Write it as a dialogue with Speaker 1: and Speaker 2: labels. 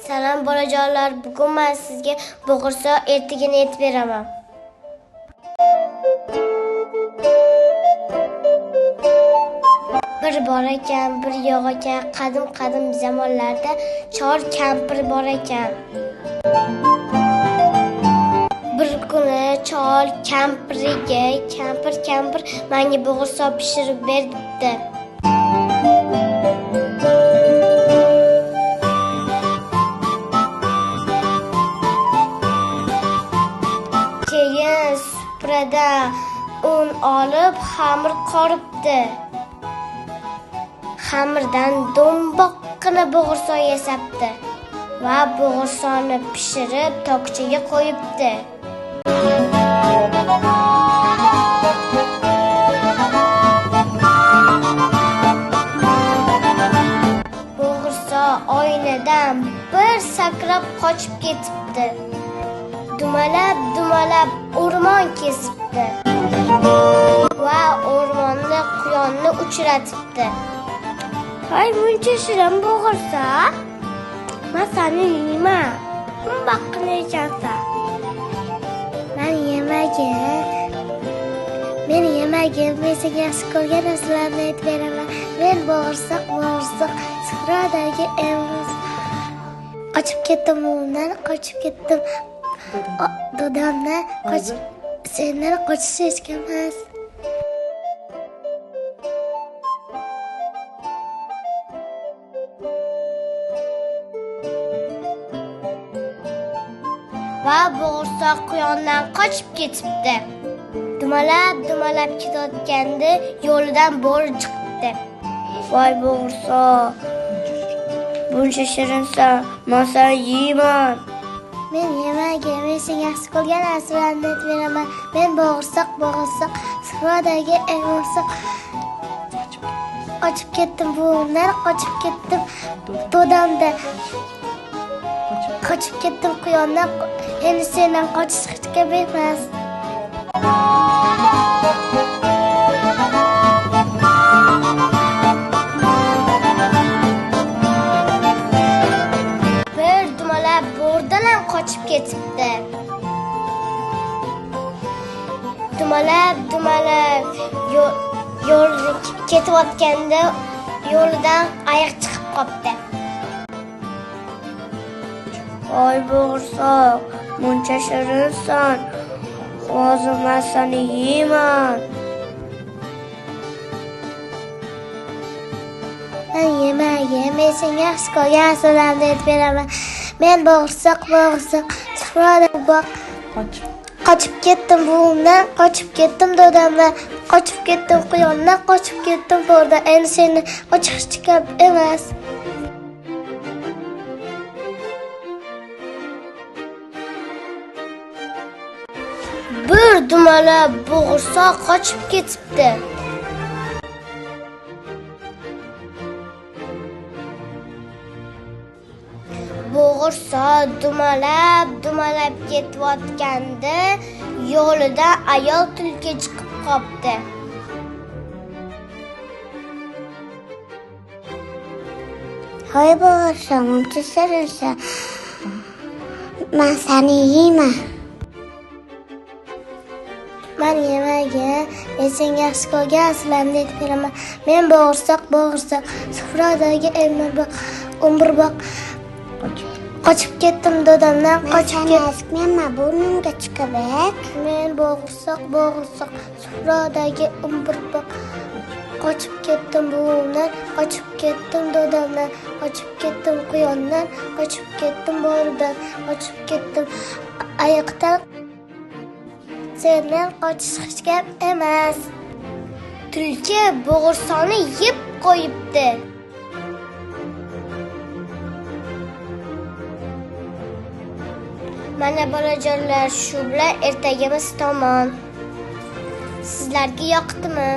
Speaker 1: Salom bolajonlar, bugun men sizga bo'g'irsoq ertagini aytib beraman. Bir bor ekan, bir yo'q ekan, qadim-qadim zamonlarda chor kampir bor ekan. Bir kuni chol kampiriga, kampir menga bo'g'irsoq pishirib ber debdi. Keyin supradan un olib xamir qoribdi. Xamirdan do'mboqqina bo'g'irsoq yasabdi va bo'g'irsoqni pishirib tokchaga qo'yibdi. Bo'g'irsoq oynadan bir sakrab qochib ketibdi. Dumalab-dumalab o'rmon kesibdi va o'rmonni quyonni uchratibdi. Voy, muncha shirin bo'g'irsoq, men seni yeyman. Bundoqqina ekansan. Men yemagin, men senga yaxshi ko'rgan narsalarni aytib beraman. Men bo'g'irsoq, sahrodagi emas. Qochib ketdim o'rmondan, qochib ketdim dodamdan, qochib sendan qochish hech kim emas. Va bo'g'irsoq quyondan qochib ketibdi. Dumalab-dumalab ketayotganda yo'lidan bo'ri chiqibdi. Voy bo'g'irsoq, buncha shirinsan, men seni yeyman. Men yemagin, men senga yaxshi ko'rgan narsalarni aytib beraman. Men bo'g'irsoq, sahrodagi bo'g'irsoq. Qochib ketdim buvimdan, qochib ketdim dodamdan. Qochib ketdim quyondan, endi sendan qochish hech gap emas. Bir dumalab bo'rdan ham qochib ketibdi. Dumalab-dumalab yo'l ketayotganda yo'lidan ayiq chiqib qopti. Voy bo'g'irsoq, muncha shirinsan, hozir men seni yeyman. Men yemagin, men senga yaxshi ko'rgan narsalarni aytib beraman. Men bo'g'irsoq, sahroda qochib ketdim buvimdan, qochib ketdim dodamdan, qochib ketdim quyondan, qochib ketdim bo'rdan. Endi seni qochish hech gap emas. Bir dumalab bo'g'irsoq qochib ketibdi. Bo'g'irsoq dumalab-dumalab ketayotganda yo'lida ayol tulki chiqib qopti.
Speaker 2: Hoy bo'g'irsoq, muncha shirinsan, men seni yeyman.
Speaker 1: Men yemagin, men senga yaxshi ko'rgan narsalarni aytib beraman. Men bo'g'irsoq, sahrodagi umrbog'. Qochib ketdim dodamdan, qochib ketdim.
Speaker 2: Men burnimga chiqib.
Speaker 1: Men bo'g'irsoq, sahrodagi umrbog'. Qochib ketdim buvimdan, qochib ketdim dodamdan, qochib ketdim quyondan, qochib ketdim bo'ridan, qochib ketdim ayiqdan. Sendan qochish hech gap emas. Tulki bo'g'irsoqni yeb qo'yibdi. Mana bolajonlar, shu bilan ertagimiz tamom. Sizlarga yoqdimi?